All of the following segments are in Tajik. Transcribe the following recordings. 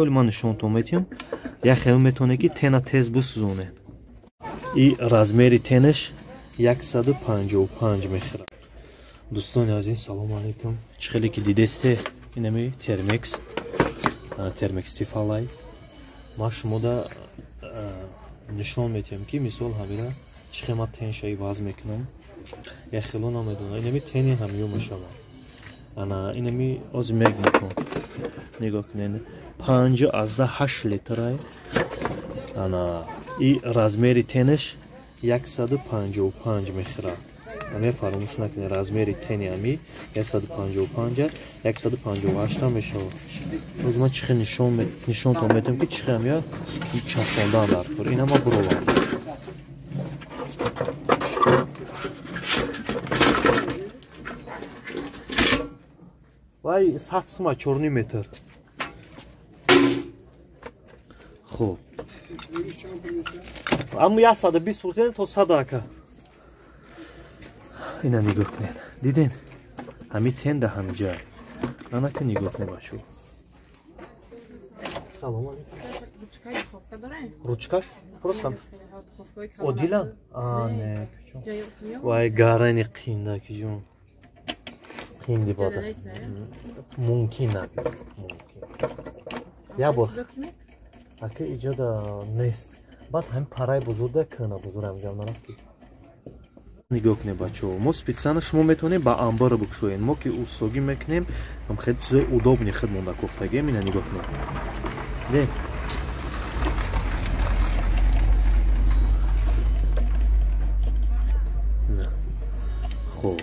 Ман нишонтон метиҳам, як хел метавонед, ки тена тез бисӯзонед. И размери тенаш 155 мехӯрад. Дӯстони азиз, салому алайкум. Чӣ хеле ки дидесте, инами термекс, термекс тифалай. Ман шумода нишон метиҳам, ки мисол ҳамира чӣ хел ман тенша иваз мекунам. Як хело намедонам, инами тени ҳамё мешавад. Ана инами ози мегӯм, нигоҳ кунед, 5,8 литрай. Ана и размери тенаш 155 мехӯрад. Ами фаромӯш накунед, размери тени ами 155, 158 мешавад. Оз ман чӣ хел нишонтон метиҳам, ки чӣ хел ҳамя часпондан дар кор. Ина ман буровам. Вай 100 сума, 4 метр. Хуб, аммо 120 фурӯхтем то 100 ака. Ина нигоҳ кунед, диден, ҳами тенда ҳамиҷай. Анака нигоҳ кунед, бачо. Салом алейкум. Ручкаш просто одила. А не, вай гарани қинда киҷон қинди бада мумкин набид, мумкин як бор ака иҷода нест. Баъд ҳамин параи бузурда кана бузур ҳамҷам нарафтӣ. Нигоҳ кунед, бачаҳо, мо специально, шумо метавонед ба амбара бикушоед. Мо ки устогӣ мекунем, ҳам хеле чизои удобни худ монда кофтагем. Ина нигоҳ кунед, де хуб,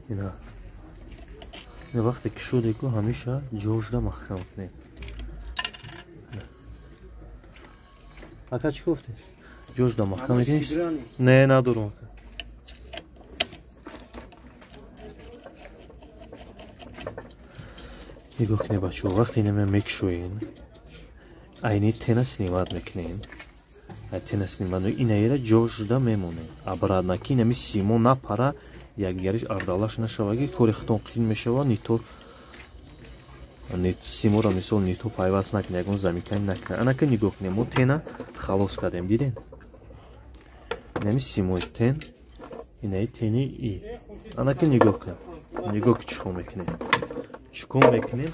ина вақте ки шудеку, ҳамеша ҷошда маҳкам кунед. Ака, чӣ гуфтед? Ҷошда маҳкам мекунед? Не, надорам, ака. Нигоҳ кунед, бачаҳо, вақте инама мекушоен, айни тена снимать мекунем, тена снимать инаера ҷошда мемонем обратно, ки инами симо напара, якдигариш ардалаш нашава, ки кори худтон қин мешава. Нито симоро мисол нито пайваст накунед, ягон замикани накунед. Анака нигоҳ кунед, мо тена халос кардем, диден, инами симои тен, инаи тени и. Анака нигоҳ кунед, нигоҳ ки чӣ кор мекунем, чӣ кор мекунем,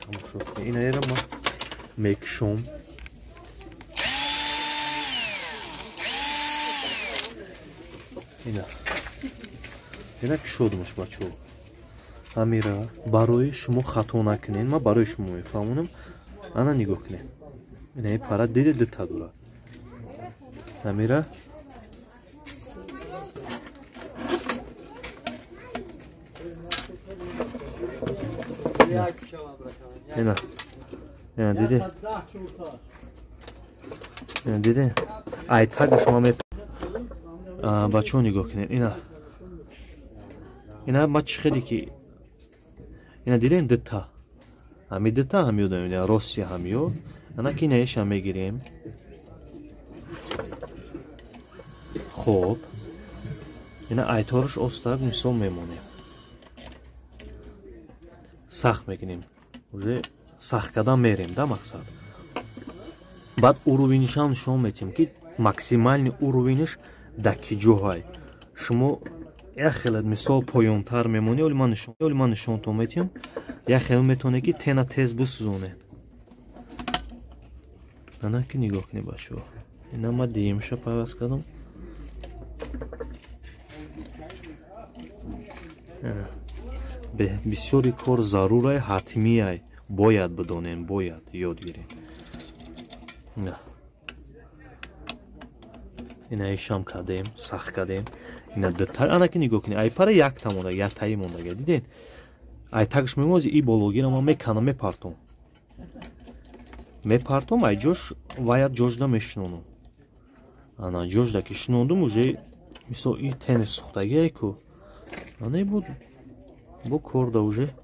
тамошо кунед. Инаера ма мекушом. Ина кушодумаш, бачаҳо. Ҳамира барои шумо хато накунед, ман барои шумо мефаҳмонам. Ана нигоҳ кунед, инаи пара диде, дута дорад. Ҳамира ина, ина диде, ина диде, айтага шумо ме. Бачаҳо, нигоҳ кунед, ина, ина ма чӣ хеле ки ина дидем, дута, ҳами дута ҳамё дорем, рости ҳамё. Ана ки инаиша мегирем. Хоб, ина айтораш остак мисол мемонем, сахт мекунем, уже сахт кардан мерем да мақсад. Баъд уровенишам нишон метиҳем, ки максимальный уровениш да ки ҷоҳай. Шумо як хеле мисол поёнтар мемонӣ, оли ман нишонтон метиҳам, як хел метавонед, ки тена тез бисӯзонед. Ана ки нигоҳ кунед, бачаҳо, ина ма диюмша пайваст кардам. Бисёри кор зарурай, ҳатмияй, бояд бидонем, бояд ёд гирем. Ина ишам кардем, сахт кардем. Ина дута, ана ки нигоҳ кунед, ай пара якта монда, яктаи мондага, дидед, ай тагш мемози. И бологиро ман меканам, мепартом, мепартом, ай ҷош ваят ҷошда мешинонам. Ана ҷошда ки шинондум, уже мисол и тени сӯхтагие ку, ана буд бо корда уже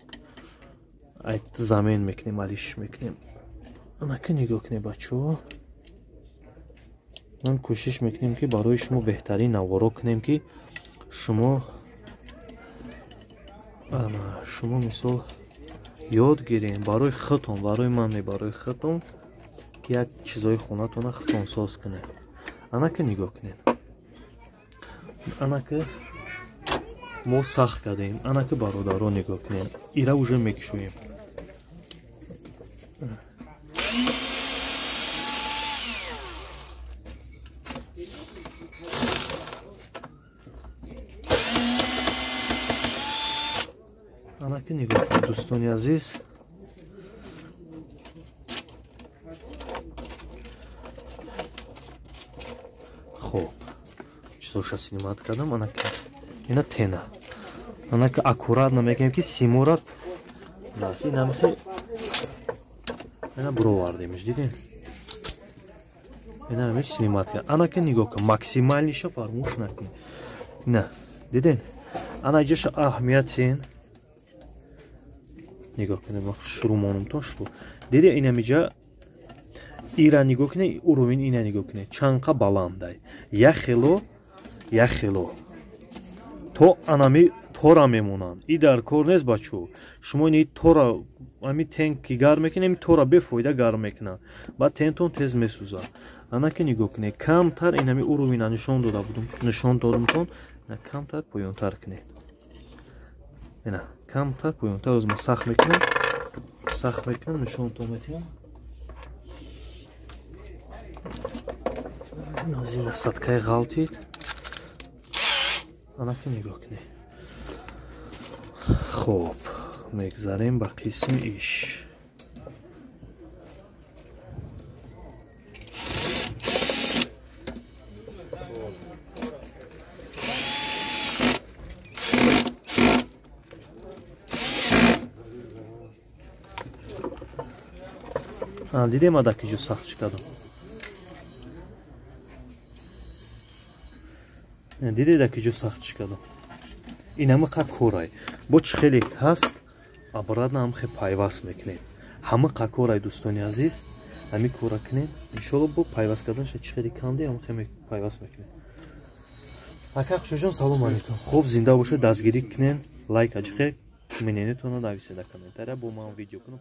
ай замен мекунем, алиш мекунем. Ана ки нигоҳ кунед, бачаҳо, ман кӯшиш мекунем, ки барои шумо беҳтарин наворо кунем, ки шумо, ана шумо мисол Ёд гирем барои худтон, барои ман не, барои худтон, ки як чизои хонатона худтон соз кунед. Анака нигоҳ кунед. Анака мо сахт кардем. Анака бародаро нигоҳ кунед. Ира уже мекушоем. Анака нигоҳ кунед, дӯстони азиз. Хоб, чизоша снимат кардам. Анака ина тена. Анака аккуратно мегӯем, ки симора даст инамихе ина буровардемиш, дидем? Ина ҳами снимат кардам. Анака нигоҳ кун, максимальныйша фармӯш накунед. Ина диден? Ана иҷоша аҳамиятин. Нигоҳ кунед, ман шурӯъ монумтон шурӯъ. Диде инамиҷа ира нигоҳ кунед, уровень ина нигоҳ кунед, чанқа баландай. Як хело, як хело. То анами тора мемонанд. И дар кор нест, бачо. Шумо ини тора ами тен ки гарм мекунед, ами тора бефоида гарм мекунад. Баъд тентон тез месӯзад. Анаки нигоҳ кунед, камтар инами уровень нишон дода будум, нишон додумтон, ина камтар поёнтар кунед. Ина камтар поёнтар оз ман сахт мекунам, сахт мекунам, нишонтон метиҳам. Нозим насадкаи ғалтид. Анаки нигоҳ кунед. Хоб, мегзарем ба қисми иш. Дидем адаки ҷо сахт кардам. Дидед аки ҷо сахт кардам. Ин ҳама қа корай. Бо чӣ хеле ҳаст, обратно ҳам хе пайваст мекунем. Ҳама қа корай, дӯстони азиз, ҳами кора кунем. Иншоалло бо пайваст карданша чӣ хеле канде, ҳам хе пайваст мекунем. Ака хушоҷон, салом алейкум. Хуб, зинда бошед, дастгирӣ кунен, лайк аҷихе, мнениятонро нависед дар комментария, бо ман видео кунам.